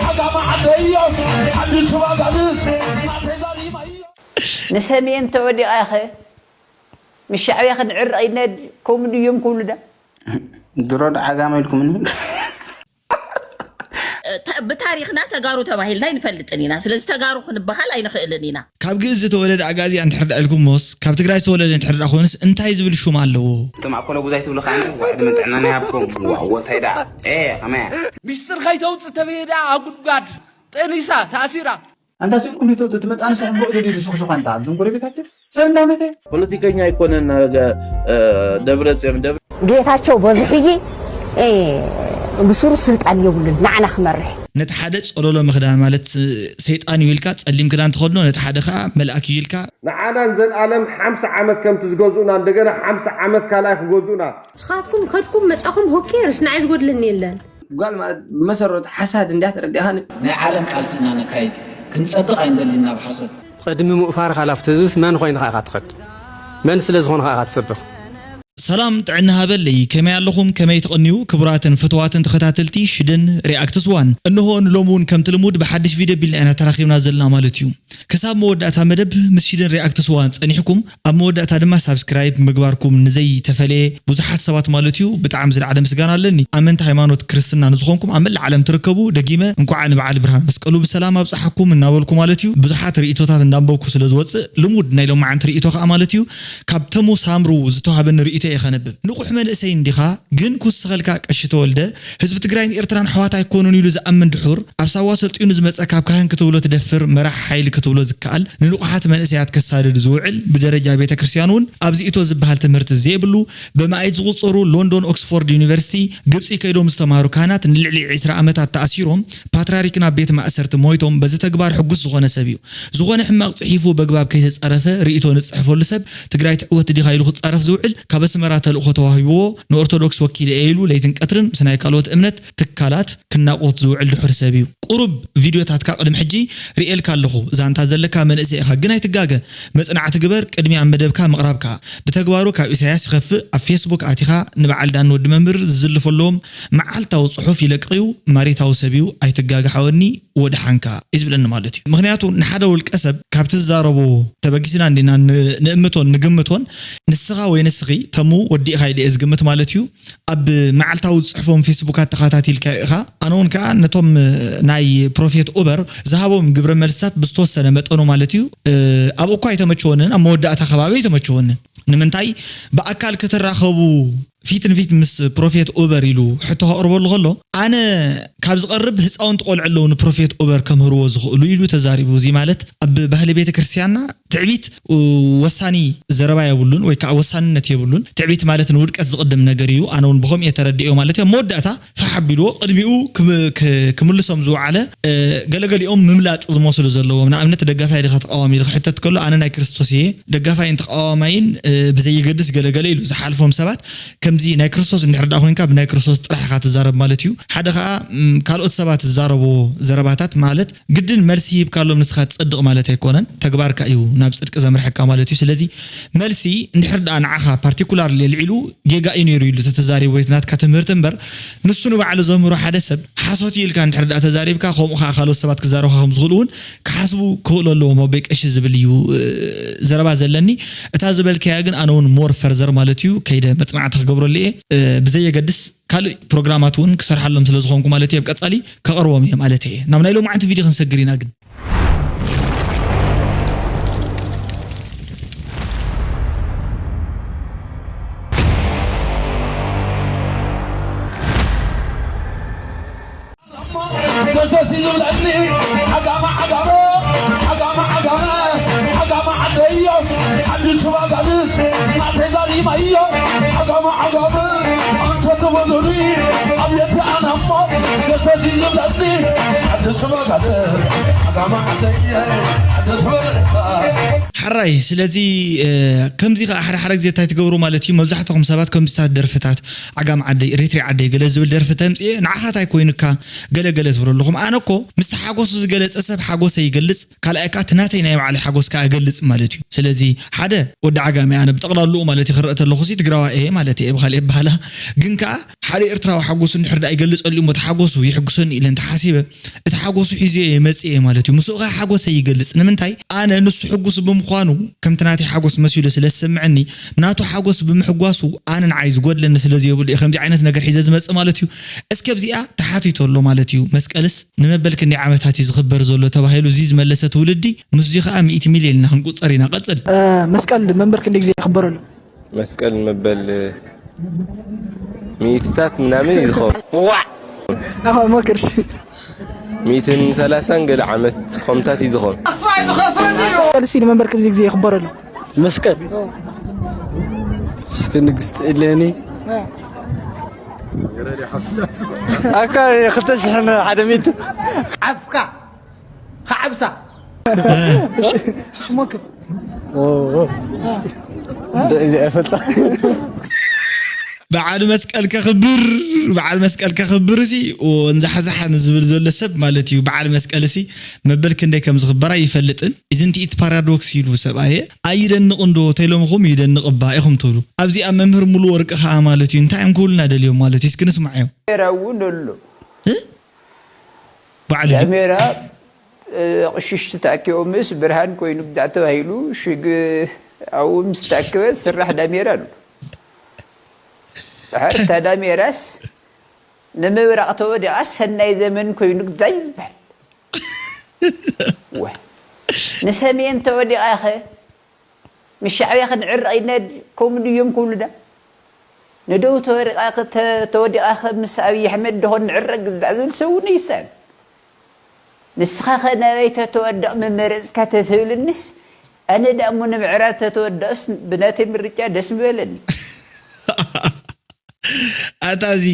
ዓጋመ ዓደዮ፣ ዓዲ ሽባ ጋልስ፣ ናተይ ዛሪማ እዮ። ንሰሜን ተወዲቓኸ ምስ ሻዕብያ ክንዕረቕ ኢልና ከምኡ ድዮም ክብሉ ዳ? ድሮ ዶ ዓጋመ ኢልኩምኒ? ተ- ብታሪኽና ተጋሩ ተባሂልና ኣይንፈልጥን ኢና። ስለዚ ተጋሩ ክንበሃል ኣይንኽእልን ኢና። ካብ ግእዝ ዝተወለደ ኣግኣዝያን እንድሕር ደኣ ኢልኩሞስ፣ ካብ ትግራይ ዝተወለደ እንድሕር ደኣ ኮይኑስ እንታይ ዝብል ሹም ኣለዎ? እቶም ኣኮለ ጉዛይ ትብሉ ከዓ ዋዕድ መጥዕና ናይ ሃብኩም። ዋዎ እንታይ ደኣ? ኤ ከመያ? ሚስጥር ከይተውፅእ ተበየዳ ኣብ ጉድጓድ ጠኒሳ ተኣሲራ። ኣንታ ስልኩም ይተውት ትመጣ ንስኹም ብዕዱ ድዩ ትሽኽሽኹ ኣንታ ኣብዞም ጎረቤታችን ሰብ እንዳመተ ፖለቲከኛ ኣይኮነን ደብረ ፅዮን ደብረ ጌታቸው በዝሕዬ ብስሩ ስልጣን የብሉን ንዓና ክመርሕ። ነቲ ሓደ ጸሎሎ ምኽዳን ማለት ሰይጣን እዩ ኢልካ ጸሊም ክዳን ተኸድኖ፣ ነቲ ሓደ ኸዓ መልኣክ እዩ ኢልካ። ንዓና ንዘልኣለም ሓምሳ ዓመት ከምቲ ዝገዝኡና እንደገና ሓምሳ ዓመት ካልኣይ ክገዝኡና። ንስኻትኩም ከድኩም መጻኹም ሆኬርስ ንዓይ ዝጎድለኒ የለን። ጓል ማለት ብመሰረቱ ሓሳድ እንድያ ተረዲእኻኒ። ናይ ዓለም ቃልሲ ኢና ነካይድ፣ ክንጸድቕ ኣይንደልን ኢና ብሓሶት። ቅድሚ ምእፋርካ ላፍቲ ህዝብስ መን ኮይንካ ኢካ ትኸድ? መን ስለ ዝኾንካ ኢካ ትሰብኽ? ሰላም ጥዕና ሃበለይ፣ ከመይ ኣለኹም? ከመይ ትቕንዩ? ክቡራትን ፍትዋትን ተኸታተልቲ ሽደን ሪኣክትስ ዋን፣ እንሆ ንሎሚ እውን ከምቲ ልሙድ ብሓድሽ ቪድዮ ቢልና ኢና ተራኺብና ዘለና ማለት እዩ። ክሳብ መወዳእታ መደብ ምስ ሽደን ሪኣክትስ ዋን ጸኒሕኩም ኣብ መወዳእታ ድማ ሳብስክራይብ ምግባርኩም ንዘይተፈለየ ብዙሓት ሰባት ማለት እዩ ብጣዕሚ ዝለዓለ ምስጋና ኣለኒ። ኣመንቲ ሃይማኖት ክርስትና ንዝኾንኩም ኣብ መላእ ዓለም ትርከቡ ደጊመ እንኳዕ ንበዓል ብርሃን መስቀሉ ብሰላም ኣብፀሓኩም እናበልኩ ማለት እዩ ብዙሓት ርእቶታት እንዳንበብኩ ስለ ዝወፅእ ልሙድ ናይ ሎማዓንቲ ርእቶ ከዓ ማለት እዩ ካብ ተሙ ሳምሩ ዝተዋህበኒ ርእቶ እየ ከነብብ። ንቑሕ መንእሰይ እንዲኻ ግን ክውስኸልካ ቀሺ ተወልደ ህዝቢ ትግራይን ኤርትራን ኣሕዋት ኣይኮኑን ኢሉ ዝኣምን ድሑር ኣብ ሳዋ ሰልጢኑ ዝመፀ ካብ ካህን ክትብሎ ትደፍር መራሕ ሓይሊ ክትብሎ ዝከኣል ንንቑሓት መንእሰያት ከሳድድ ዝውዕል ብደረጃ ቤተ ክርስቲያን እውን ኣብዚ እቶ ዝበሃል ትምህርቲ ዘይብሉ ብመኣይት ዝቑፀሩ ሎንዶን ኦክስፎርድ ዩኒቨርሲቲ ግብፂ ከይዶም ዝተምሃሩ ካህናት ንልዕሊ ዕስራ ዓመታት ተኣሲሮም ፓትራሪክ ናብ ቤት ማእሰርቲ ሞይቶም በዚ ተግባር ሕጉስ ዝኾነ ሰብ እዩ። ዝኾነ ሕማቕ ፅሒፉ በግባብ ከይተፃረፈ ርእይቶ ንፅሕፈሉ ሰብ ትግራይ ትዕወት ዲኻ ኢሉ ክፃረፍ ዝውዕል ካብ ኣስመራ ተልእኾ ተዋሂብዎ ንኦርቶዶክስ ወኪለ እየ ኢሉ ለይትን ቀትርን ምስ ናይ ካልኦት እምነት ትካላት ክናቖት ዝውዕል ድሑር ሰብ እዩ። ቁሩብ ቪድዮታትካ ቅድሚ ሕጂ ርእየልካ ኣለኹ። ዛንታ ዘለካ መንእሰይ ኢኻ ግን ኣይትጋገ። መጽናዕቲ ግበር ቅድሚ ኣብ መደብካ ምቕራብካ። ብተግባሩ ካብ ኢሳያስ ይኸፍእ ኣብ ፌስቡክ ኣቲኻ ንበዓል ዳኒ ወዲ መምህር ዝዝልፈሎም መዓልታዊ ጽሑፍ ይለቅቕ እዩ። ማሪታዊ ሰብ እዩ ኣይትጋገ ሓወኒ ወድሓንካ እዩ ዝብለኒ ማለት እዩ። ምኽንያቱ ንሓደ ውልቀ ሰብ ካብቲ ዝዛረቦ ተበጊስና እንዲና ንእምቶን ንግምቶን ንስኻ ወይ ንስኺ ተሙ ወዲእኻ ኢለ እየ ዝግምት ማለት እዩ። ኣብ መዓልታዊ ዝፅሕፎም ፌስቡካት ተኸታቲልካዮ ኢኻ። ኣነ እውን ከዓ ነቶም ናይ ፕሮፌት ኡበር ዝሃቦም ግብረ መልስታት ብዝተወሰነ መጠኑ ማለት እዩ ኣብኡ እኳ ኣይተመቸወንን፣ ኣብ መወዳእታ ከባቢ ኣይተመቸወንን። ንምንታይ ብኣካል ክትራኸቡ ፊት ንፊት ምስ ፕሮፌት ኡበር ኢሉ ሕቶ ከቕርበሉ ከሎ ኣነ ካብ ዝቐርብ ህፃውንቲ ቆልዑ ኣለዉ ንፕሮፌት ኡበር ከምህርዎ ዝኽእሉ ኢሉ ተዛሪቡ። እዚ ማለት ኣብ ባህሊ ቤተ ክርስቲያንና ትዕቢት ወሳኒ ዘረባ የብሉን ወይ ከዓ ወሳንነት የብሉን። ትዕቢት ማለት ንውድቀት ዝቕድም ነገር እዩ። ኣነ እውን ብኸምኡ እየ ተረዲኦ ማለት እዩ። ኣብ መወዳእታ ፋሕ ኣቢልዎ ቅድሚኡ ክምልሶም ዝወዓለ ገለገሊኦም ምምላጥ ዝመስሉ ዘለዎም ንኣብነት ደጋፋይ ዲኻ ተቃዋሚ ኢሉ ክሕተት ከሎ ኣነ ናይ ክርስቶስ እየ ደጋፋይን ተቃዋማይን ብዘይገድስ ገለገለ ኢሉ ዝሓልፎም ሰባት ከምዚ ናይ ክርስቶስ እንድሕር ደኣ ኮይንካ ብናይ ክርስቶስ ጥራሕ ኢኻ ትዛረብ ማለት እዩ። ሓደ ከዓ ካልኦት ሰባት ዝዛረብዎ ዘረባታት ማለት ግድን መልሲ ሂብካሎም ንስኻ ትፀድቕ ማለት ኣይኮነን። ተግባርካ እዩ ናብ ፅድቂ ዘምርሐካ ማለት እዩ። ስለዚ መልሲ እንድሕር ደኣ ንዓኻ ፓርቲኩላር ኣልዒሉ ጌጋ እዩ ነይሩ ኢሉ ተተዛሪቡ ወይ ናትካ ትምህርቲ እምበር ንሱ ንባዕሉ ዘምህሮ ሓደ ሰብ ሓሶት እዩ ኢልካ እንድሕር ደኣ ተዛሪብካ ከምኡ ከዓ ካልኦት ሰባት ክዛረብካ ከም ዝኽእሉ እውን ክሓስቡ ክኽእሉ ኣለዎም። ኣቦይ ቀሺ ዝብል እዩ ዘረባ ዘለኒ። እታ ዝበልካያ ግን ኣነ እውን ሞር ፈርዘር ማለት እዩ ከይደ መፅናዕቲ ክገብረሉ እየ ብዘየገድስ ካልእ ፕሮግራማት እውን ክሰርሓሎም ስለ ዝኾንኩ ማለት እየ ኣብ ቀፃሊ ከቕርቦም እየ ማለት እየ ናብ ናይ ሎማዓንቲ ቪድዮ ክንሰግር ኢና ግን ደሰሲ ዝብለኒ ዓጋመ ዓጋመ ዓጋመ ዓጋመ ዓጋመ ዓደዮ ዓዲ ሽባ ጋልስ ናተይ ዛሪማዮ ዓጋመ ዓጋመ ኣንተ ትበሉኒ ኣብየት ኣነሞ ደሰሲ ዝብለኒ ዓዲ ሽባ ጋልስ ዓጋመ ዓደየ ዓዲ ሽባ ሓራይ ስለዚ ከምዚ ከዓ ሓደ ሓደ ግዜ እንታይ ትገብሩ ማለት እዩ መብዛሕትኹም ሰባት ከምዚታት ደርፍታት ዓጋም ዓደይ ሬትሪ ዓደይ ገለ ዝብል ደርፊ ተምፅኤ ንዓኻት ኣይኮይኑካ ገለ ገለ ትብሉ ኣለኹም ኣነ እኮ ምስቲ ሓጎሱ ዝገለፀ ሰብ ሓጎሰ ይገልፅ ካልኣይ ከዓ እቲ ናተይ ናይ ባዕለ ሓጎስ ከዓ እገልፅ ማለት እዩ ስለዚ ሓደ ወዲ ዓጋመ ኣነ ብጠቕላልኡ ማለት እዩ ክረአ ተለኹ ሲ ትግራዋ እየ ማለት እየ ብካልእ ኣባህላ ግን ከዓ ሓደ ኤርትራዊ ሓጎሱ እንድሕር ደኣ ይገልጸሉ እሞ፣ እቲ ሓጎሱ ይሕጉሰኒ ኢለ እንተሓሲበ፣ እቲ ሓጎሱ ሒዙ እየ መጽእ እየ ማለት እዩ። ምስኡ ከኣ ሓጎሰይ ይገልጽ። ንምንታይ? ኣነ ንሱ ሕጉስ ብምዃኑ፣ ከምቲ ናተይ ሓጎስ መሲሉ ስለ ዝስምዐኒ፣ ናቱ ሓጎስ ብምሕጓሱ፣ ኣነ ንዓይ ዝጎድለኒ ስለ ዘየብሉ እየ ከምዚ ዓይነት ነገር ሒዘ ዝመጽእ ማለት እዩ። እስከ ኣብዚኣ ተሓቲቱ ኣሎ ማለት እዩ። መስቀልስ ንመበል ክንደይ ዓመታት እዩ ዝኽበር ዘሎ ተባሂሉ፣ እዚ ዝመለሰ ትውልዲ፣ ምስዚ ከኣ ሚእቲ ሚልዮን ኢና ክንቁጸር ኢና። ቀጽል። እ፣ መስቀል መበል ክንደይ ግዜ ይኽበር ኣሎ? መስቀል መበል ሚእትታት ምናምን እዩ ዝኸውን። ዋዕ! ኣኸ፣ ሞክር። ሚእትን ሰላሳን ገለ ዓመት ከምታት እዩ ዝኸውን። መስቀል ሲ ንመንበር ክንደይ ግዜ ይኽበር ኣሎ? መስቀል እስኪ ንግስቲ እሌኒ። ኣካ ክልተ ሽሕን ሓደ ሚእቲ። ዓፍካ ክዓብሳ። እሺ፣ ሞክር። ኦ፣ ኦ። እ? ደ-፣ እዚ ኣይፈልጣ። በዓል መስቀል ከኽብር፣ በዓል መስቀል ከኽብር ሲ፣ ኦ፣ እንዛሕዛሕ ንዝብል ዘሎ ሰብ ማለት እዩ። በዓል መስቀል ሲ መበል ክንደይ ከም ዝኽበር ኣይፈልጥን። ኢዝንት ኢት ፓራዶክስ ኢሉ ሰብኣየ። ኣይደንቕን ዶ ተይሎምኹም ይደንቕ እባ ኢኹም ትብሉ። ኣብዚኣ መምህር ሙሉ ወርቂ ኸኣ ማለት እዩ። እንታይ እዮም ክብሉና ደልዮም ማለት እዩ? እስኪ ንስማዓዮም። ዳሜራ እውን ኣሎ። እ? በዓል እንዲ- ዳሜራ፣ እ፣ ኣቕሽሽቲ ተኣኪቦምስ ብርሃን ኮይኑ ግዛዕ ተባሂሉ ሽግ ኣብኡ ምስ ተኣከበ ዝስራሕ ዳሜራ ኣሎ። ድሓር እታ ዳሜራስ ንምብራቕ ተወዲቓ ሰናይ ዘመን ኮይኑ ግዛይ ዝበሃል። ወ-፣ ንሰሜን ተወዲቓኸ ምስ ሻዕብያ ክንዕረቕ ኢልና ድዩ? ከምኡ ድዮም ክብሉና? ንደቡብ ተወሪቓ ክተ-፣ ተወዲቓኸ ምስ ኣብይ ኣሕመድ ዶ ክንዕረቕ ግዛዕ ዝብል ሰብ እውን ይስኣን። ንስኻኸ ናበይ ተተወድቕ ምመረጽካ ተትብልንስ፣ ኣነ ደኣ እሞ ንምዕራብ ተተወድቕስ ብናተይ ምርጫ ደስ ምበለኒ። ኣታ እዚ፣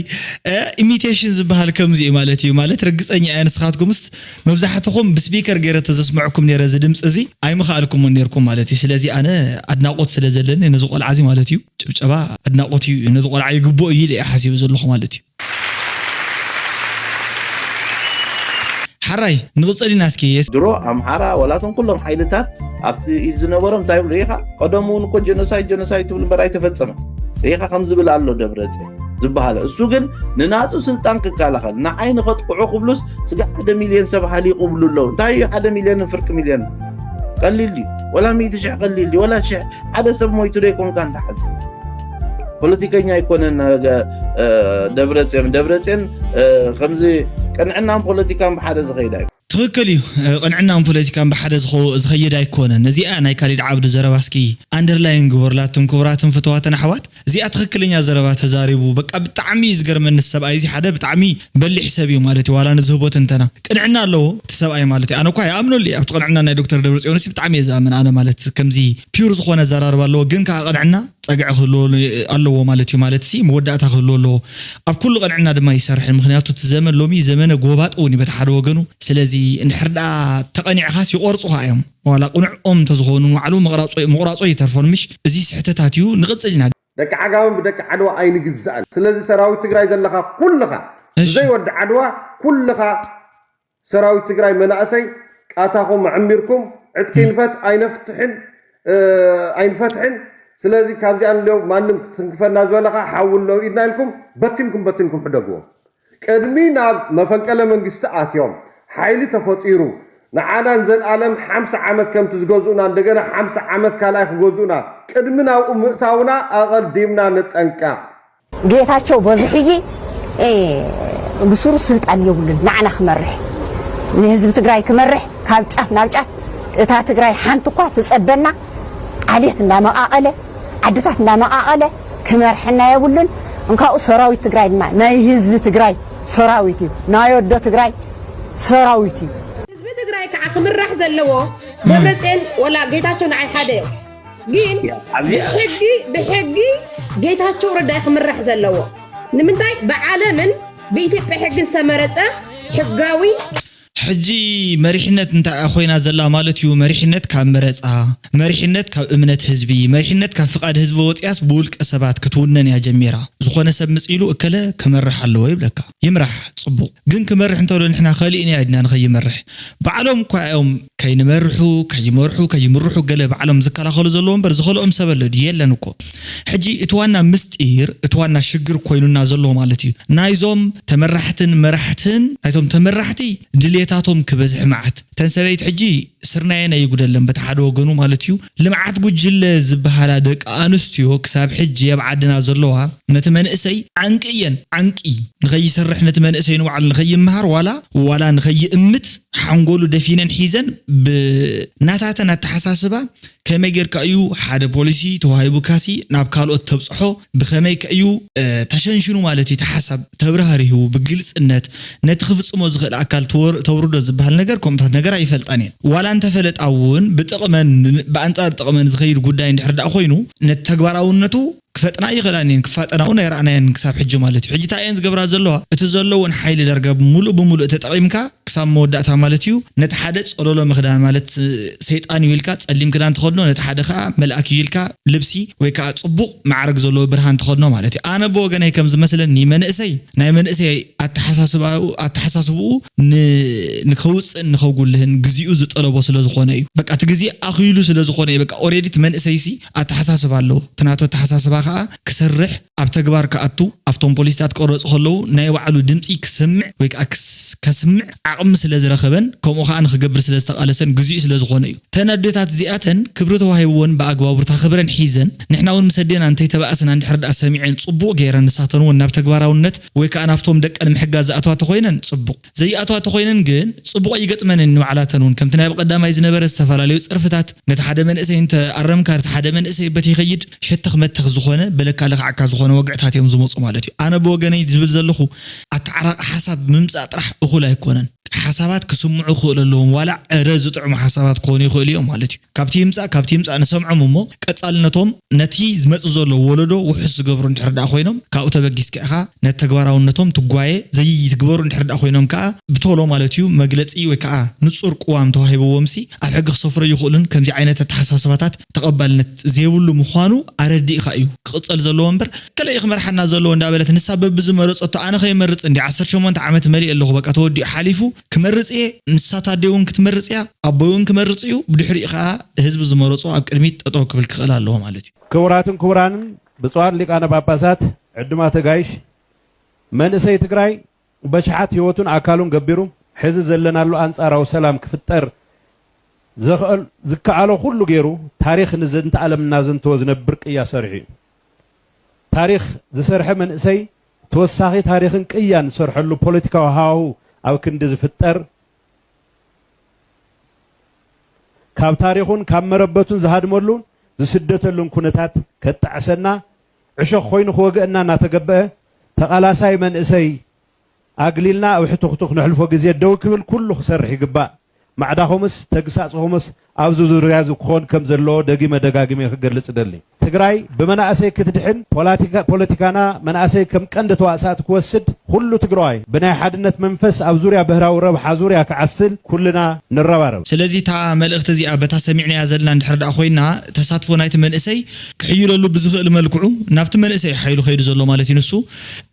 እ፣ ኢሚቴሽን ዝበሃል ከምዚ እዩ ማለት እዩ። ማለት ርግጸኛ እየ ንስኻትኩምስ መብዛሕትኹም ብስፒከር ገይረ ተዘስምዐኩም ነይረ እዚ ድምፂ እዚ ኣይምኸኣልኩምን ነይርኩም ማለት እዩ። ስለዚ ኣነ ኣድናቖት ስለ ዘለኒ ነዚ ቆልዓ እዚ ማለት እዩ፣ ጭብጨባ ኣድናቖት እዩ ነዚ ቆልዓ ይግብኦ እዩ ኢለ እየ ሓሲበ ዘለኹ ማለት እዩ። ሓራይ ንቕጽል ኢና እስኪ። ድሮ ኣምሓራ ዋላ እቶም ኩሎም ሓይልታት ኣብቲ ኢድ ዝነበሮም እንታይ ይብሉ ርኢኻ? ቀደሙ እውን እኮ ጀኖሳይድ ጀኖሳይድ ትብሉ እምበር ኣይተፈጸመ። ርኢኻ ከም ዝብል ኣሎ ደብረጽዮን ዝበሃለ። እሱ ግን ንናቱ ስልጣን ክከላኸል፣ ንዓይ ንኸጥቅዑ ክብሉስ ስጋ ሓደ ሚልዮን ሰብ ሃሊቑ ይብሉ ኣለዉ። እንታይ እዩ ሓደ ሚልዮንን ፍርቂ ሚልዮን? ቀሊል ድዩ? ወላ ሚእቲ ሽሕ ቀሊል ድዩ? ወላ ሽሕ ሓደ ሰብ ሞይቱ ዶ ይኮንካ እንተሓዝ? ፖለቲከኛ ኣይኮነን፣ እ፣ እ፣ ደብረጽዮን። ደብረጽዮን፣ እ፣ ከምዚ ቅንዕናን ፖለቲካን ብሓደ ዝኸይድ ኣይኮነን። ትኽክል እዩ። እ፣ ቅንዕናን ፖለቲካን ብሓደ ዝኸ-፣ ዝኸይድ ኣይኮነን። እዚኣ ናይ ካሊድ ዓብዱ ዘረባ እስኪ ኣንደርላይን ግበሩላ፣ እቶም ክቡራትን ፍትዋትን ኣሕዋት። እዚኣ ትኽክለኛ ዘረባ ተዛሪቡ። በቃ ብጣዕሚ እዩ ዝገርመኒ እዚ ሰብኣይ እዚ። ሓደ ብጣዕሚ በሊሕ ሰብ እዩ ማለት እዩ። ዋላ ንዝህቦ ትንተና ቅንዕና ኣለዎ እቲ ሰብኣይ ማለት እዩ። ኣነ እኳ ይኣምነሉ እየ። ኣብቲ ቅንዕና ናይ ዶክተር ደብረጽዮንሲ ብጣዕሚ እየ ዝኣምን ኣነ ማለት ከምዚ ፒውር ዝኾነ ኣዘራርባ ኣለዎ። ግን ከዓ ቅንዕና ጸግዒ ክህልዎ ኣለዎ ማለት እዩ። ማለት ሲ መወዳእታ ክህልዎ ኣለዎ። ኣብ ኩሉ ቅንዕና ድማ ይሰርሕን። ምኽንያቱ እቲ ዘመን ሎሚ ዘመነ ጎባጥ እውን እዩ በቲ ሓደ ወገኑ። ስለዚ እንድሕር ደኣ ተቐኒዕኻስ ይቖርጹኻ እዮም። ዋላ ቅኑዕኦም እንተዝኾኑ ንባዕሉ ምቕራጾ፣ ምቑራጾ ይተርፎን ምሽ። እዚ ስሕተታት እዩ። ንቕጽል ኢና። ደቂ ዓጋመን ብደቂ ዓድዋ ኣይንግዛእን። ስለዚ ሰራዊት ትግራይ ዘለኻ ኩልኻ፣ እሺ። ብዘይ ወዲ ዓድዋ ኩልኻ ሰራዊት ትግራይ መናእሰይ ቃታኹም ኣዕሚርኩም ዕጥቂ ንፈት ኣይነፍትሕን፣ እ፣ ኣይንፈትሕን። ስለዚ ካብዚኣ ንለው ማንም ትንክፈና ዝበለኻ ሓዊ ኣለው ኢድና ኢልኩም በቲንኩም በቲንኩም ሕደግዎም። ቅድሚ ናብ መፈንቀለ መንግስቲ ኣትዮም ሓይሊ ተፈጢሩ ንዓና ንዘልኣለም ሓምሳ ዓመት ከምቲ ዝገዝኡና እንደገና ሓምሳ ዓመት ካልኣይ ክገዝኡና ቅድሚ ናብኡ ምእታውና ኣቐዲምና ንጠንቀቕ። ጌታቸው በዚ ሕጂ፣ እ፣ ብስሩ ስልጣን የብሉን። ንዓና ክመርሕ፣ ንህዝቢ ትግራይ ክመርሕ፣ ካብ ጫፍ ናብ ጫፍ እታ ትግራይ ሓንቲ እኳ ትጸበና፣ ዓሌት እንዳመቓቐለ፣ ዓድታት እንዳመቓቐለ ክመርሐና የብሉን። እንካኡ ሰራዊት ትግራይ ድማ ናይ ህዝቢ ትግራይ ሰራዊት እዩ። ናይ ወዶ ትግራይ ሰራዊት እዩ። ህዝቢ ትግራይ ከዓ ክምራሕ ዘለዎ ደብረፅዮን ወላ ጌታቸው ንዓይ ሓደ እዮም። ግን ያ፣ ኣብዚ ብሕጊ፣ ብሕጊ ጌታቸው ረዳ እዩ ክምራሕ ዘለዎ። ንምንታይ ብዓለምን ብኢትዮጵያ ሕግን ዝተመረፀ ሕጋዊ ሕጂ መሪሕነት እንታይ ኮይና ዘላ ማለት እዩ? መሪሕነት ካብ መረፃ፣ መሪሕነት ካብ እምነት ህዝቢ፣ መሪሕነት ካብ ፍቓድ ህዝቢ ወፂኣስ ብውልቀ ሰባት ክትውነን እያ ጀሚራ። ዝኾነ ሰብ ምፅ ኢሉ እከለ ክመርሕ ኣለዎ ይብለካ። ይምራሕ፣ ፅቡቕ። ግን ክመርሕ እንተሎ ንሕና ከሊእና ኢና ድና ንኸይመርሕ? ባዕሎም እኳ እዮም ከይንመርሑ፣ ከይመርሑ፣ ከይምርሑ ገለ ባዕሎም ዝከላኸሉ ዘለዉ እምበር ዝኸልኦም ሰብ ኣሎ ድዩ? የለን እኮ። ሕጂ እቲ ዋና ምስጢር፣ እቲ ዋና ሽግር ኮይኑና ዘሎ ማለት እዩ። ናይዞም ተመራሕትን መራሕትን፣ ናይቶም ተመራሕቲ ድልየታቶም ክበዝሕ መዓት። እተን ሰበይቲ ሕጂ ስርናየን ኣይጉደለን በቲ ሓደ ወገኑ ማለት እዩ። ልምዓት ጉጅለ ዝበሃላ ደቂ ኣንስትዮ ክሳብ ሕጂ ኣብ ዓድና ዘለዋ ነቲ መንእሰይ ዓንቂ እየን፣ ዓንቂ። ንኸይሰርሕ ነቲ መንእሰይ ንባዕሉ ንኸይምሃር ዋላ፣ ዋላ ንኸይእምት ሓንጎሉ ደፊነን ሒዘን ብናታተን ኣተሓሳስባ ከመይ ጌርካ እዩ ሓደ ፖሊሲ ተዋሂቡካሲ ናብ ካልኦት ተብጽሖ? ብኸመይ ከ እዩ፣ እ፣ ተሸንሽኑ ማለት እዩ? እቲ ሓሳብ ተብራህሪሁ ብግልጽነት ነቲ ክፍጽሞ ዝኽእል ኣካል ተወር-፣ ተውርዶ ዝበሃል ነገር ከምኡታት ነገር ኣይፈልጣን እየን። ዋላ እንተፈለጣ እውን ብጥቕመን፣ ብኣንጻር ጥቕመን ዝኸይድ ጉዳይ እንድሕር ደኣ ኮይኑ ነቲ ተግባራውነቱ ክፈጥና ይኽእላን እየን፣ ክፋጠና እውን ኣይረኣናየን ክሳብ ሕጂ ማለት እዩ። ሕጂ እንታይ እየን ዝገብራ ዘለዋ? እቲ ዘለወን ሓይሊ ዳርጋ ሙሉእ ብሙሉእ ተጠቒምካ ክሳብ መወዳእታ ማለት እዩ። ነቲ ሓደ ጸሎሎ ምኽዳን ማለት ሰይጣን እዩ ኢልካ ጸሊም ክዳን ተኸድኖ፣ ነቲ ሓደ ከኣ መልኣክ እዩ ኢልካ ልብሲ ወይ ከኣ ጽቡቕ ማዕረግ ዘለዎ ብርሃን ተኸድኖ ማለት እዩ። ኣነ ብወገነይ ከም ዝመስለኒ መንእሰይ፣ ናይ መንእሰይ ኣተሓሳስባኡ-፣ ኣተሓሳስብኡ ን-፣ ንኸውጽእን ንኸጉልህን ግዜኡ ዝጠለቦ ስለ ዝኾነ እዩ። በቃ እቲ ግዜ ኣኽሊሉ ስለ ዝኾነ እዩ። በቃ ኦሬዲ እቲ መንእሰይሲ ኣተሓሳስባ ኣለዎ። እቲ ናቱ ኣተሓሳስባ ከኣ ክሰርሕ ኣብ ተግባር ክኣቱ፣ ኣብቶም ፖሊሲታት ክቕረጹ ከለዉ ናይ ባዕሉ ድምጺ ክሰምዕ ወይ ከኣ ክስ-፣ ከስምዕ ዓቕሚ ስለ ዝረኸበን፣ ከምኡ ከኣ ንኽገብር ስለ ዝተቓለሰን ግዜኡ ስለ ዝኾነ እዩ። እተን ኣዴታት እዚኣተን ክብሪ ተዋሂብወን ብኣግባቡ እታ ክብረን ሒዘን፣ ንሕና እውን ምስ ኣዴና እንተይተባእስና እንድሕር ደኣ ሰሚዐን ጽቡቕ ገይረን ንሳተን እውን ናብ ተግባራውነት ወይ ከኣ ናብቶም ደቀን ምሕጋዝ ዝኣትዋ ተኾይነን ጽቡቕ። ዘይኣትዋ ተኾይነን ግን ጽቡቕ ኣይገጥመንን ንባዕላተን እውን። ከምቲ ናይ ብቐዳማይ ዝነበረ ዝተፈላለዩ ጸርፍታት፣ ነቲ ሓደ መንእሰይ እንተ ኣረምካ፣ እቲ ሓደ መንእሰይ በቲ ይኸይድ ሸተኽ መተኽ ዝኾነ፣ በለካ ለኽዓካ ዝኾነ ወግዕታት እዮም ዝመጹ ማለት እዩ። ኣነ ብወገነይ ዝብል ዘለኹ፣ ኣተዓራቂ ሓሳብ ምምጻእ ጥራሕ እኹል ኣይኮነን። ሓሳባት ክስምዑ ክኽእሉ ኣለዎም። ዋላ ዕረ ዝጥዕሙ ሓሳባት ክኾኑ ይኽእሉ እዮም ማለት እዩ። ካብቲ ይምጻእ፣ ካብቲ ይምጻእ ንሰምዖም እሞ፣ ቀጻልነቶም ነቲ ዝመጽእ ዘሎ ወለዶ ውሑስ ዝገብሩ እንድሕር ደኣ ኮይኖም፣ ካብኡ ተበጊስካ ኢኻ ነቲ ተግባራውነቶም ትጓየ ዘይትግበሩ እንድሕር ደኣ ኮይኖም ከኣ ብቶሎ ማለት እዩ መግለጺ ወይ ከኣ ንጹር ቅዋም ተዋሂብዎምሲ ኣብ ሕጊ ክሰፍሮ ይኽእሉን ከምዚ ዓይነት ኣተሓሳስባታት ተቐባልነት ዘይብሉ ምዃኑ ኣረዲእካ እዩ ክቕጸል ዘለዎ እምበር፣ ገለ እዩ ክመርሓና ዘለዎ እንዳበለት ንሳ በብዝመረጸቶ ኣነ ከይመርጽ እንዲ ዓሰርተ ሸሞንተ ዓመት መሊእ ኣለኹ በቃ ተወዲኡ ሓሊፉ ክመርጽ እየ፣ ንሳ ታዴ እውን ክትመርጽ እያ፣ ኣቦይ እውን ክመርጽ እዩ፣ ብድሕሪኡ ከኣ ህዝቢ ዝመረጾ ኣብ ቅድሚት ጠጠው ክብል ክኽእል ኣለዎ ማለት እዩ። ክቡራትን ክቡራንን ብፁዓን ሊቃነ ጳጳሳት፣ ዕዱማት ኣጋይሽ፣ መንእሰይ ትግራይ በሽሓት ህይወቱን ኣካሉን ገቢሩ ሕዚ ዘለናሉ ኣንጻራዊ ሰላም ክፍጠር ዘኽእል-፣ ዝከኣሎ ኩሉ ገይሩ ታሪኽ ንዝንተ ዓለም እናዘንተወ ዝነብር ቅያ ሰሪሑ እዩ። ታሪኽ ዝሰርሐ መንእሰይ ተወሳኺ ታሪኽን ቅያን ዝሰርሐሉ ፖለቲካዊ ሃዋሁ ኣብ ክንዲ ዝፍጠር፣ ካብ ታሪኹን ካብ መረበቱን ዝሃድመሉን ዝስደተሉን ኩነታት ከጣዕሰና፣ ዕሾኽ ኮይኑ ክወግአና እናተገበአ፣ ተቓላሳይ መንእሰይ ኣግሊልና ኣብ ሕቱኽቱኽ ነሕልፎ ግዜ ደው ክብል ኩሉ ክሰርሕ ይግባእ። ማዕዳኹምስ ተግሳጽኹምስ ኣብዚ ዙርያ እዚ ክኾን ከም ዘለዎ ደጊመ ደጋጊመ ክገልጽ እደሊ። ትግራይ ብመናእሰይ ክትድሕን፣ ፖለቲካ-፣ ፖለቲካና መናእሰይ ከም ቀንዲ ተዋሳእቲ ክወስድ፣ ኩሉ ትግራዋይ ብናይ ሓድነት መንፈስ ኣብ ዙርያ ብህራዊ ረብሓ ዙርያ ክዓስል ኩልና ንረባረብ። ስለዚ እታ መልእኽቲ እዚኣ በታ ሰሚዕናያ ዘለና እንድሕር ደኣ ኮይና፣ ተሳትፎ ናይቲ መንእሰይ ክሕይለሉ ብዝኽእል መልክዑ፣ ናብቲ መንእሰይ ሓይሉ ከይዱ ዘሎ ማለት እዩ ንሱ፣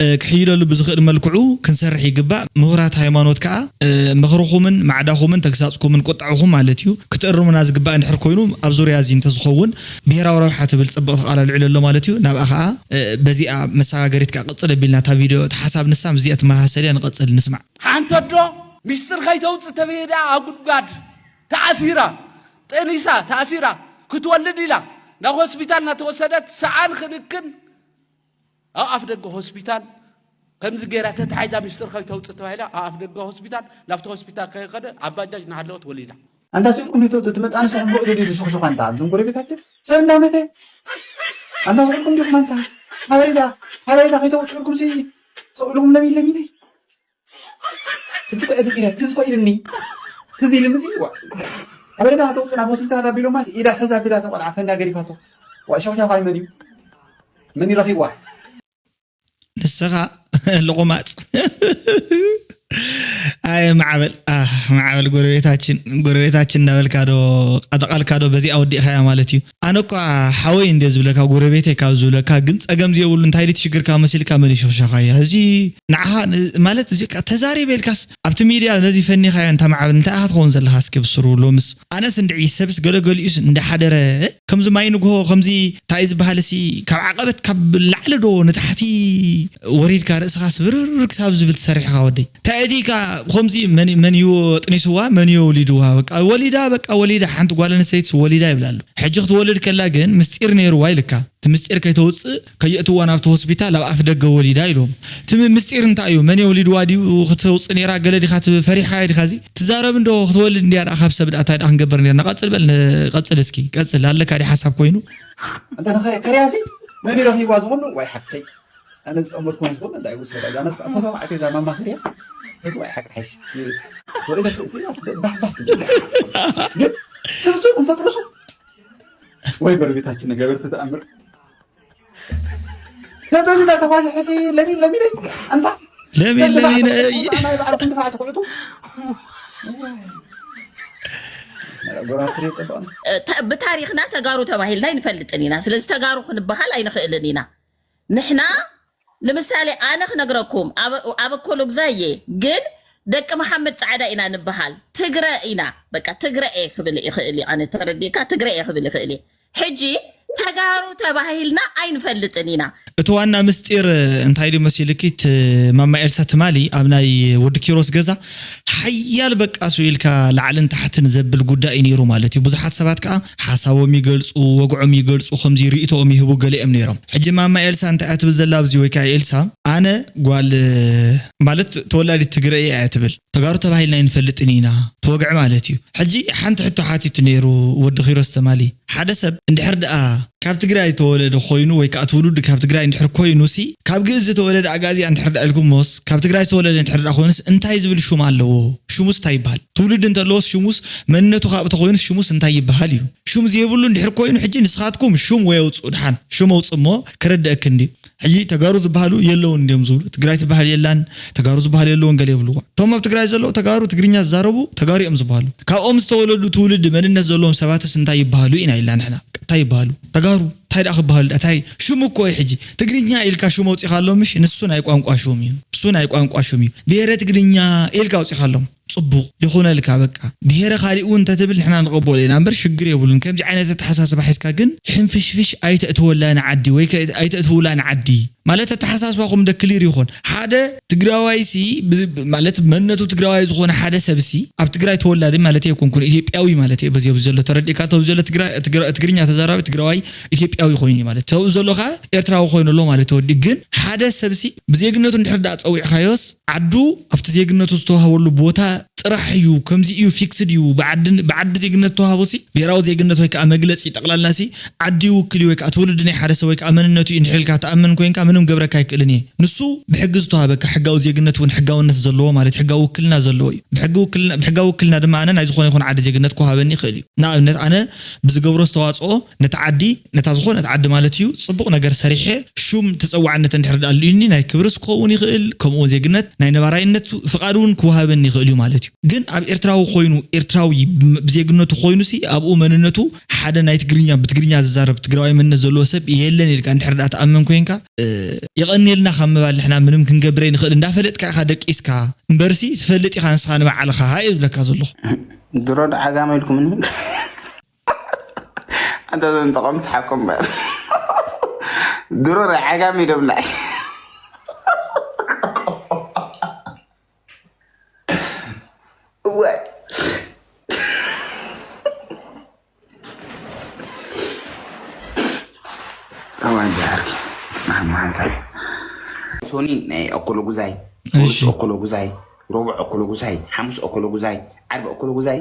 እ፣ ክሕይለሉ ብዝኽእል መልክዑ ክንሰርሕ ይግባእ። ምሁራት ሃይማኖት ከኣ፣ እ፣ ምኽርኹምን ማዕዳኹምን ተግሳጽኩምን ቁጥዕኹም ማለት እዩ ክትእርሙና ዝግባእ እንድሕር ኮይኑ፣ ኣብ ዙርያ እዚ እንተዝኸውን ብሄራዊ ረብሓ ትብል ጽብቕቲ ቃል ኣልዒሉ ኣሎ ማለት እዩ። ናብኣ ከኣ፣ እ፣ በዚኣ መሰጋገሪት ከኣ ቅጽል ኣቢልና እታ ቪድዮ፣ እታ ሓሳብ ንሳ ምስዚኣ ትመሳሰል እያ። ንቐጽል ንስማዕ። ሓንቲ ኣዶ ሚስጥር ከይተውጽእ ተበየዳ ኣብ ጉድጓድ ተኣሲራ፣ ጠኒሳ ተኣሲራ፣ ክትወልድ ኢላ ናብ ሆስፒታል እናተወሰደት ሰኣን ክንክን ኣብ ኣፍ ደገ ሆስፒታል ከምዚ ገይራ ተታሒዛ ሚስጥር ከይተውፅእ ተባሂላ ኣብ ኣፍ ደገ ሆስፒታል ናብቲ ሆስፒታል ከይኸደ ኣብ ባጃጅ እናሃለወት ወሊዳ። ኣንታ ስልኩም ዲቶ ትመጣ ንስኹም ብእዱ ዲቱ ሹኽሹኽ ኣንታ ኣብዞም ጎረቤታችን ሰብ እንዳመተ ኣንታ ስልኩም ዲኹም ኣንታ ሓበሬታ ሓበሬታ ከይተውፅእልኩም ሲ ሰብልኩም ለሚን ለሚን ሕጂ እኮ እዚ ኢለ ትዝ እኮ ኢልኒ። ትዝ ኢልኒ እዚ ዋ። ሓበሬታ ከተውፅእ ናብ ሆስፒታል ኣቢሎማ ኢዳ ሕዛ ኣቢላ ተቆልዓ ፈንዳ ገዲፋቶ። ዋ ሸኽሻኻይ መን እዩ? መን ይረኺብዋ? ንስኻ ልቑማፅ። ኣየ ማዕበል፣ ኣህ፣ ማዕበል ጎረቤታችን፣ ጎረቤታችን እንዳበልካ ዶ፣ ቃጠቃልካ ዶ በዚኣ ወዲእኻያ ማለት እዩ። ኣነ እኳ ሓወይ እንደ ዝብለካ፣ ጎረቤተይ ካብ ዝብለካ፣ ግን ጸገም ዘይብሉ እንታይ ድቲ ሽግርካ መሲልካ መሊሱ ክሻኻያ። እዚ ንዓኻ ን-፣ ማለት እዚ ቃ-፣ ተዛሪበ ኢልካስ ኣብቲ ሚድያ ነዚ ፈኒኻያ እንታ ማዕበል እንታይ ኢኻ ትኸውን ዘለኻ እስኪ ብስሩ ሎምስ። ኣነስ እንድዒ ሰብስ ገለገሊኡስ እንዳሓደረ ከምዚ ማይ ንግሆ ከምዚ እንታይ ዝበሃል ሲ ካብ ዓቐበት ካብ ላዕሊ ዶ ንታሕቲ ወሪድካ ርእስኻስ ብርር ክሳብ ዝብል ትሰርሕ ኢኻ ወደይ። እንታይ እቲ ኢካ ከምዚ መን፣ መን እዩ ኣጥኒስዋ፣ መን እዩ ወሊድዋ? በቃ ወሊዳ፣ በቃ ወሊዳ፣ ሓንቲ ጓል ኣንስተይትስ ወሊዳ ይብላ ኣሎ። ሕጂ ክትወልድ ከላ ግን ምስጢር ነይርዋ ኢልካ። እቲ ምስጢር ከይተውጽእ ከየእትዋ ናብቲ ሆስፒታል ኣብ ኣፍ ደገ ወሊዳ ኢሎም። እቲ ም-፣ ምስጢር እንታይ እዩ? መን የውሊድዋ ድዩ? ክተውጽእ ነይራ ገለ ዲኻ ት-፣ ፈሪሕኻዮ ዲኻ? እዚ ትዛረብ እንዶ ክትወልድ እንድያ ደኣ ካብ ሰብ ደኣ እንታይ ደኣ ክንገብር ነይርና? ቀጽል በል፣ ን-፣ ቀጽል እስኪ፣ ቀጽል። ኣለካ ድዩ ሓሳብ ኮይኑ? እንተ ንኸ-፣ ከርያሲ መን እዩ ረኺብዋ ዝኹሉ? ዋይ ሓፍተይ። ኣነ ዝጠመትኩ መስሎ እንታይ ይውሰዳ? እዛ ነስጣ ተሰማዕቲ እዛ ማማ ከርያ። እቲ ዋይ ሓቂ ሓሽ። ወደ ደስ ሲላስ ዳሕዳሕ። ግን ስብሱ እንተጥርሱ ወይ ጎረቤታችን ገበርቲ ተኣምር። ሰበብ እንዳተፋሰሐ ሲ ለሚን ለሚነይ ኣንታ ለሚን ለሚነይ። ኣና ባዕልኩም ድፋዕ ትኹዕቱ። ጎራፍሬ ጸባን። ተ-፣ ብታሪኽና ተጋሩ ተባሂልና ኣይንፈልጥን ኢና። ስለዚ ተጋሩ ክንበሃል ኣይንኽእልን ኢና። ንሕና ንምሳሌ ኣነ ክነግረኩም ኣብ፣ ኣብ እኮሎግዛይ እየ፣ ግን ደቂ መሓመድ ጻዕዳ ኢና ንበሃል። ትግረ ኢና። በቃ ትግረ እየ ክብል ይኽእል እየ። ኣነ ተረዲእካ ትግረ እየ ክብል ይኽእል እየ። ሕጂ ተጋሩ ተባሂልና ኣይንፈልጥን ኢና። እቲ ዋና ምስጢር እንታይ ድዩ መሲልኪ? እቲ ማማ ኤልሳ ትማሊ ኣብ ናይ ወዲ ኪሮስ ገዛ ሓያል በቃ እሱ ኢልካ ላዕልን ታሕትን ዘብል ጉዳይ እዩ ነይሩ ማለት እዩ። ብዙሓት ሰባት ከዓ ሓሳቦም ይገልጹ፣ ወግዖም ይገልጹ፣ ከምዚ ርእይቶኦም ይህቡ ገሊኦም ነይሮም። ሕጂ ማማ ኤልሳ እንታይ እያ ትብል ዘላ ኣብዚ ወይ ከዓ ኤልሳ፣ ኣነ ጓል ማለት ተወላዲት ትግረ እየ እያ ትብል። ተጋሩ ተባሂልና ኣይንፈልጥን ኢና፣ እቲ ወግዒ ማለት እዩ። ሕጂ ሓንቲ ሕቶ ሓቲቱ ነይሩ ወዲ ኪሮስ ትማሊ። ሓደ ሰብ እንድሕር ደኣ ካብ ትግራይ ዝተወለደ ኮይኑ ወይ ከዓ ትውልዱ ካብ ትግራይ እንድሕር ኮይኑ ሲ፣ ካብ ግእዝ ዝተወለደ ኣግኣዝያ እንድሕር ደኣ ኢልኩሞስ፣ ካብ ትግራይ ዝተወለደ እንድሕር ደኣ ኮይኑስ እንታይ ዝብል ሹም ኣለዎ? ሹሙስ እንታይ ይበሃል? ትውልዲ እንተለዎስ ሽሙስ መንነቱ ካብ ተኮይኑስ ሽሙስ እንታይ ይበሃል እዩ? ሹም ዘይብሉ እንድሕር ኮይኑ ሕጂ ንስኻትኩም ሹም ወይ ኣውፅኡ፣ ደሓን ሹም ኣውፅእ እሞ ክረድአክ እንዲ። ሕጂ ተጋሩ ዝበሃሉ የለውን እንዲዮም ዝብሉ። ትግራይ ትበሃል የላን፣ ተጋሩ ዝበሃል የለውን ገለ ይብልዋ። እቶም ኣብ ትግራይ ዘለዉ ተጋሩ ትግርኛ ዝዛረቡ ተጋሩ እዮም ዝበሃሉ። ካብኦም ዝተወለዱ ትውልዲ መንነት ዘለዎም ሰባትስ እንታይ ይበሃሉ ኢና ኢልና ንሕና? እንታይ ይበሃሉ? ተጋሩ እንታይ ደኣ ክበሃሉ ደኣ? እንታይ ሽም እኮ እዩ ሕጂ። ትግርኛ ኢልካ ሽም ኣውፂኻሎም ምሽ? ንሱ ናይ ቋንቋ ሽም እዩ። እሱ ናይ ቋንቋ ሽም እዩ። ብሄረ ትግርኛ ኢልካ ኣውፂኻሎም። ጽቡቕ ይኹነልካ በቃ። ብሄረ ካሊእ እውን እንተትብል ንሕና ንቐበሎ ኢና እምበር ሽግር የብሉን። ከምዚ ዓይነት ኣተሓሳስባ ሒዝካ ግን ሕንፍሽፍሽ ኣይተእትወላ ንዓዲ ወይ ከ-፣ ኣይተእትውላ ንዓዲ። ማለት ኣተሓሳስባኹም ደ ክሊር ይኹን። ሓደ ትግራዋይ ሲ ብ-፣ ብ-፣ ማለት መንነቱ ትግራዋይ ዝኾነ ሓደ ሰብ ሲ ኣብ ትግራይ ተወላዲ ማለት ኣይኮንኩን፣ ኢትዮጵያዊ ማለት እየ። በዚ ኣብዚ ዘሎ ተረዲእካ፣ ተው ዘሎ ትግራ-፣ ትግራ-፣ ትግርኛ ተዛራቢ ትግራዋይ ኢትዮጵያዊ ኮይኑ እዩ ማለት። ተው ዘሎ ከኣ ኤርትራዊ ኮይኑ ኣሎ ማለት ተወዲ። ግን ሓደ ሰብ ሲ ብዜግነቱ እንድሕር ደኣ ጸዊዕካዮስ ዓዱ ኣብቲ ዜግነቱ ዝተዋህበሉ ቦታ ጥራሕ እዩ፣ ከምዚ እዩ፣ ፊክስድ እዩ። ብዓዲ፣ ብዓዲ ዜግነት ተዋህቦ ሲ ብሄራዊ ዜግነት ወይ ከዓ መግለፂ ጠቕላላ ሲ ዓዲ ይውክል እዩ ወይ ከዓ ትውልዲ ናይ ሓደ ሰብ ወይ ከዓ መንነቱ እዩ እንድሕር ኢልካ ትኣምን ኮይንካ ምንም ገብረካ ኣይክእልን እየ። ንሱ ብሕጊ ዝተዋህበካ ሕጋዊ ዜግነት እውን ሕጋውነት ዘለዎ ማለት ሕጋዊ ውክልና ዘለዎ እዩ። ብሕጊ ውክልና፣ ብሕጋዊ ውክልና ድማ ኣነ ናይ ዝኾነ ይኹን ዓዲ ዜግነት ክወሃበኒ ይኽእል እዩ። ንኣብነት ኣነ ብዝገብሮ ዝተዋፅኦ ነቲ ዓዲ፣ ነታ ዝኾነት ዓዲ ማለት እዩ፣ ጽቡቕ ነገር ሰሪሐ ሹም ተጸዋዕነት እንድሕር ደኣ ኣልዩኒ ናይ ክብርስ ክኸውን ይኽእል፣ ከምኡ እውን ዜግነት ናይ ነባራይነት ፍቓድ እውን ክወሃበኒ ይኽእል እዩ ማለት እዩ። ግን ኣብ ኤርትራዊ ኮይኑ፣ ኤርትራዊ ብ-፣ ብዜግነቱ ኮይኑሲ ኣብኡ መንነቱ ሓደ ናይ ትግርኛ፣ ብትግርኛ ዝዛረብ ትግራዋይ መንነት ዘለዎ ሰብ የለን ኢልካ እንድሕር ደኣ ትኣምን ኮይንካ፣ እ፣ የቐንየልና ካብ ምባል ንሕና ምንም ክንገብር ኣይንኽእል። እንዳፈለጥካ ኢኻ ደቂስካ እምበርሲ ትፈልጥ ኢኻ ንስኻ ንባዕልኻ እየ ዝብለካ ዘለኹ። ድሮ ዶ ዓጋመ ኢልኩምኒ? ኣንተ ዘንጠቐም ሰሓቅኩም በል። ድሮ ናይ ዓጋመ ኢዶምና። እዋይ። እዋይ፣ ዛርኪ። ማማ ሓንሳብ። ሶኒ ናይ እኩለ ጉዛይ፣ እሺ። እኩለ ጉዛይ፣ ረቡዕ እኩለ ጉዛይ፣ ሓሙስ እኩለ ጉዛይ፣ ዓርቢ እኩለ ጉዛይ፣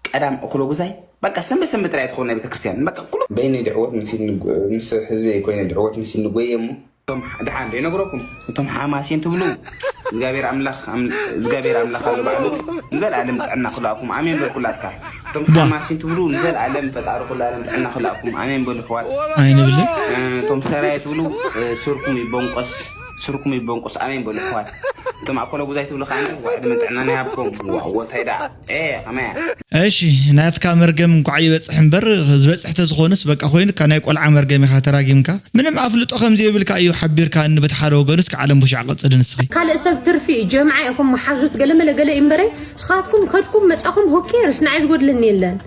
ቀዳም እኩለ ጉዛይ፣ በቃ ሰንበት ሰንበት ጥራይ ትኸውን ናይ ቤተክርስትያን። በቃ ኩሉ በይነይ ድዕወት መሲልኒ ጎ-፣ ምስ ህዝበይ ኮይነ ድዕወት መሲልኒ ጎየ እሞ፣ እቶም ደሓን ዶ ይነግረኩም? እቶም ሓማሴን ትብሉ፣ እግዚኣብሔር ኣምላኽ፣ ኣም-፣ እግዚኣብሔር ኣምላኽ ኣሎ ባዕሉ ንዘለኣለም ጥዕና ክልኣኩም። ኣሜን በል ኩላትካ። እቶም ቧ። ሓማሴን ትብሉ፣ ንዘለኣለም ፈጣሪ ኩላለም ጥዕና ክልኣኩም። ኣሜን በሉ ኣሕዋት። ኣይንብልን። እ፣ እቶም ሰራየ ትብሉ፣ እ፣ ሱርኩም ይቦንቆስ። ስርኩም ይበንቁስ ኣሜን በሉ ኣሕዋት። እቶም ኣኮለ ጉዛይ ትብሉ ከዓኒ ዋዕ ዕድመን ጥዕናን ይሃብኩም። ዋዎ እንታይ ደኣ? ኤ ከመያ? እሺ፣ ናትካ መርገም እንኳዕ ይበጽሕ እምበር፣ ዝበጽሕ ተዝኾንስ በቃ ኮይኑካ፣ ናይ ቆልዓ መርገም ኢኻ ተራጊምካ። ምንም ኣፍልጦ ከም ዘይብልካ እዩ ሓቢርካኒ። በቲ ሓደ ወገኑ እስከ ዓለም ቡሻዕ ቀጽሊ ንስኺ። ካልእ ሰብ ትርፊ እዩ፣ ጀምዓ ኢኹም መሓዙት ገለመለ ገለ እዩ እምበረይ፣ ንስኻትኩም ከድኩም መጻኹም፣ who cares? ንዓይ ዝጎድለኒ የለን።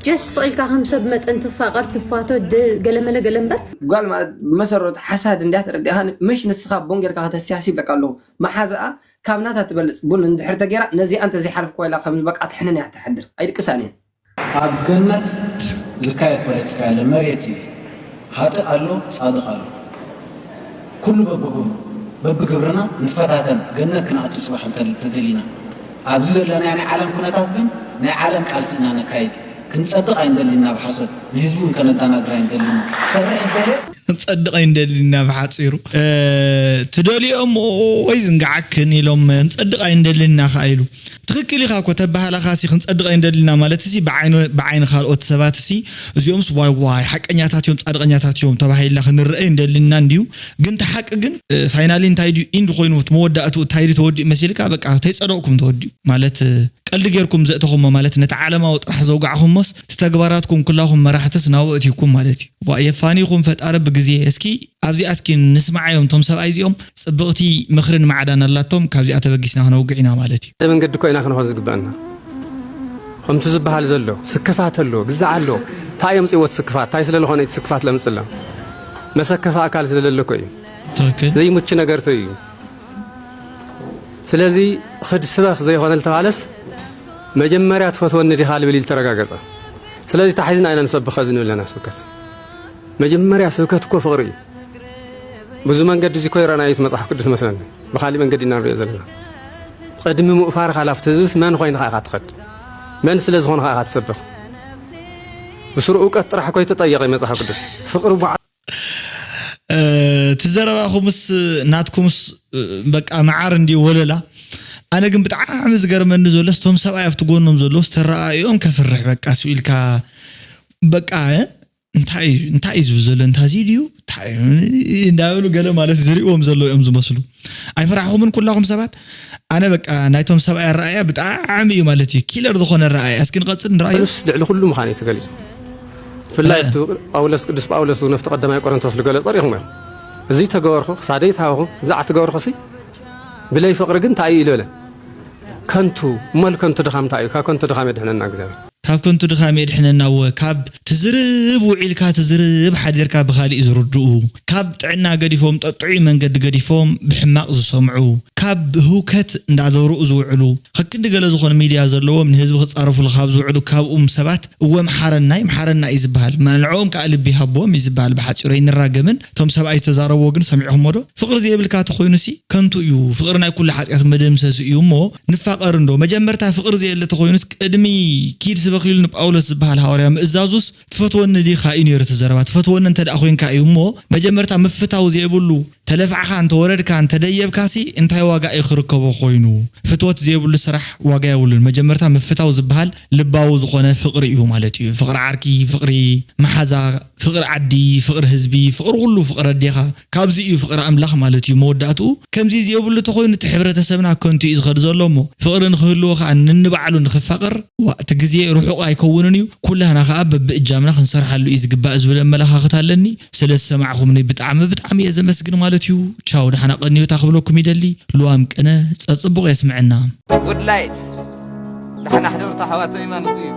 ጀስት ስቕ ኢልካ ከም ሰብ መጠን ትፋቐር ትፋቶ ደ-፣ ገለመለ ገለ እምበር። ጓል ማለት ብመሰረቱ ሓሳድ እንድያ ተረዲእኻ፣ ምሽ ንስኻ ቦን ጌርካ ከተስያሲ ይብለካ ኣለኹ። መሓዛኣ ካብ ናታ ትበልጽ ቡን እንድሕር ተጌራ፣ ነዚኣ እንተዘይሓለፍክዋ ኢላ ከም በቃ ትሕንን እያ ትሓድር፣ ኣይድቅሳን እየን። ኣብ ገነት ዝካየድ ፖለቲካ የለን፣ መሬት እዩ። ሃጥእ ኣሎ፣ ጻድቕ ኣሎ። ኩሉ በብግብሩ፣ በብግብርና ንፈታተን፣ ገነት ክንኣቱ ጽባሕ እንተ-፣ እንተደሊና። ኣብዚ ዘለናዮ ናይ ዓለም ኩነታት ግን ናይ ዓለም ቃልሲ ኢና ነካይድ። ክንጸድቕ ኣይንደልን ኢና ብሓሶት፣ ንህዝቢ እውን ከነደናግር ኣይንደልን ኢና። ክሰርሕ ዝደልዮ ክንጸድቕ ኣይንደልን ኢና ብሓጺሩ። እ፣ ትደልዮ እሞ ወይ ዝንግዓክን ኢሎም ክንጸድቕ ኣይንደልን ኢና ከኣ ኢሉ። ትኽክል ኢኻ እኮ ተበሃላኻሲ ክንጸድቕ ኣይንደልን ኢና ማለት ሲ ብዓይኒ፣ ብዓይኒ ካልኦት ሰባት ሲ እዚኦምስ ዋይ ዋይ ሓቀኛታት እዮም ጻድቐኛታት እዮም ተባሂልና ክንረአ ኣይንደልን ኢና እንድዩ። ግን እቲ ሓቂ ግን፣ እ፣ ፋይናሊ እንታይ ድዩ ኢንድ ኮይኑ እቲ መወዳእትኡ እንታይ ድዩ ተወዲኡ መሲልካ በቃ ተይጸደቕኩም ተወዲኡ ማለት፣ እ፣ ቀልዲ ጌርኩም ዘእተኹሞ ማለት ነቲ ዓለማዊ ጥራሕ ዘውጋዕኹሞስ እቲ ተግባራትኩም ኩላኹም መራሕትስ ናብኡ እትይኩም ማለት እዩ። ዋ የፋንይኹም ፈጣሪ ብግዜ። እስኪ ኣብዚኣ እስኪ ንስምዓዮም እቶም ሰብኣይ እዚኦም ጽብቕቲ ምኽርን ማዕዳን ኣላቶም ካብዚኣ ተበጊስና ክነውግዕ ኢና ማለት እዩ። ሓደ መንገዲ እኮ ኢና ክንኾን ዝግበአና። ከምቲ ዝበሃል ዘሎ ስክፋት ኣሎ፣ ግዛዕ ኣሎ። እንታይ የምፅእዎ እቲ ስክፋት? እንታይ ስለ ዝኾነ እቲ ስክፋት ለምፅእ ኣሎ? መሰከፊ ኣካል ስለለለ እኮ እዩ። ትክክል። ዘይምቹ ነገር ተይ እዩ። ስለዚ ኽድ ስበኽ ዘይኾነ ዝተባለስ መጀመርያ ትፈትወኒ ዲኻ ልብል ኢሉ ተረጋገጸ። ስለዚ ተሓሒዝና ኢና ንሰብኽ እዚ ንብል ኣለና ስብከት። መጀመርያ ስብከት እኮ ፍቕሪ እዩ። ብዙ መንገዲ እዚ እኮ ይረኣናዩ እቲ መጽሓፍ ቅዱስ መስለኒ። ብኻሊእ መንገዲ ኢና ንሪኦ ዘለና። ቅድሚ ምእፋርካ ላብቲ ህዝብስ መን ኮይንካ ኢኻ ትኸድ? መን ስለ ዝኾንካ ኢኻ ትሰብኽ? ብስሩ እውቀት ጥራሕ እኮ እዩ ተጠየቐ መጽሓፍ ቅዱስ። ፍቕሪ በዓ እ፣ እቲ ዘረባኹምስ ናትኩምስ፣ እ፣ በቃ መዓር እንድዩ ወለላ። ኣነ ግን ብጣዕሚ ዝገርመኒ ዘሎስ እቶም ሰብኣይ ኣብቲ ጎኖም ዘለውስ ተረኣእዮም ከፍርሕ በቃ ስኡ ኢልካ በቃ፣ እ፣ እንታይ እዩ እንታይ እዩ ዝብል ዘሎ እንታዚ ድዩ እንታይ እዩ እንዳበሉ ገለ ማለት ዝርእዎም ዘለዉ እዮም ዝመስሉ። ኣይፈራሕኹምን ኩላኹም ሰባት? ኣነ በቃ ናይቶም ሰብኣይ ኣረኣእያ ብጣዕሚ እዩ ማለት እዩ ኪለር ዝኾነ ኣረኣእያ። እስኪ ንቐጽል ንረኣዩ። ሉስ ልዕሊ ኩሉ ምዃን እዩ ተገሊጹ። ብፍላይ እቲ ጳውሎስ ቅዱስ ጳውሎስ እውን ኣብቲ ቀዳማይ ቆሮንቶስ ዝገለጾ ርኢኹሞ ኢኹም። እዚ ተገበርኩ ክሳደይ ተሃብኹ እዛ ትገበርኩሲ ብለይ ፍቕሪ ግን እንታይ እዩ ኢሉ በለ። ከንቱ እሞ ከንቱ ድኻም እንታይ እዩ? ካብ ከንቱ ድኻም የድሕነና እግዚኣብሔር። ካብ ከንቱ ድኻም የድሕነና እወ ካብ ትዝርብ ውዒልካ ትዝርብ ሓዲርካ ብኻሊእ ዝርድኡ ካብ ጥዕና ገዲፎም ጠጥዑይ መንገዲ ገዲፎም ብሕማቕ ዝሰምዑ ካብ ህውከት እንዳዘርኡ ዝውዕሉ ከክንዲ ገለ ዝኾኑ ሚድያ ዘለዎም ንህዝቢ ክፃረፉሉ ካብ ዝውዕሉ ካብኡም ሰባት እወ ምሓረና ይምሓረና እዩ ዝበሃል ንዕኦም ከዓ ልቢ ይሃብዎም እዩ ዝበሃል ብሓፂሩ ኣይንራገምን እቶም ሰብኣይ ዝተዛረብዎ ግን ሰሚዕኹሞ ዶ ፍቕሪ ዘይብልካ ተኾይኑሲ ከንቱ እዩ ፍቕሪ ናይ ኩሉ ሓጢኣት መደምሰሲ እዩ እሞ ንፋቐር እንዶ መጀመርታ ፍቕሪ ዘየለ ተኾይኑስ ቅድሚ ኪድ ስበኽ ኢሉ ንጳውሎስ ዝበሃል ሃዋርያ ምእዛዙስ ትፈትወኒ ዲኻ እዩ ነይሩ እቲ ዘረባ ትፈትወኒ እንተ ደኣ ኮይንካ እዩ እሞ መጀመርታ ምፍታው ዘይብሉ ተለፋዕካ እንተወረድካ እንተደየብካሲ እንታይ ዋጋ እዩ ክርከቦ ኮይኑ ፍትወት ዘይብሉ ስራሕ ዋጋ የብሉን መጀመርታ ምፍታው ዝበሃል ልባዊ ዝኾነ ፍቕሪ እዩ ማለት እዩ ፍቕሪ ዓርኪ ፍቕሪ መሓዛ ፍቕሪ ዓዲ ፍቕሪ ህዝቢ ፍቕሪ ኩሉ ፍቕሪ ኣዴኻ ካብዚ እዩ ፍቕሪ ኣምላኽ ማለት እዩ መወዳእትኡ ከምዚ ዘይብሉ ተኾይኑ እቲ ሕብረተሰብና ከንቱ እዩ ዝኸድ ዘሎ እሞ ፍቕሪ ንኽህልዎ ከዓ ንንባዕሉ ንኽፋቐር ዋእ እቲ ግዜ ርሑቕ ኣይከውንን እዩ ኩላህና ከዓ በብእጃምና ክንሰርሓሉ እዩ ዝግባእ ዝብል ኣመለኻኽታ ኣለኒ ስለ ዝሰማዕኹምኒ ብጣዕሚ ብጣዕሚ እየ ዘመስግን ማለት እዩ ቻው ደሓና ቀንዮታ ክብለኩም ይደሊ ልዋም ቅነ ጸጽቡቕ የስምዐና Good light ደሕና ሕደሩ ኣሕዋተይ ማለት እዩ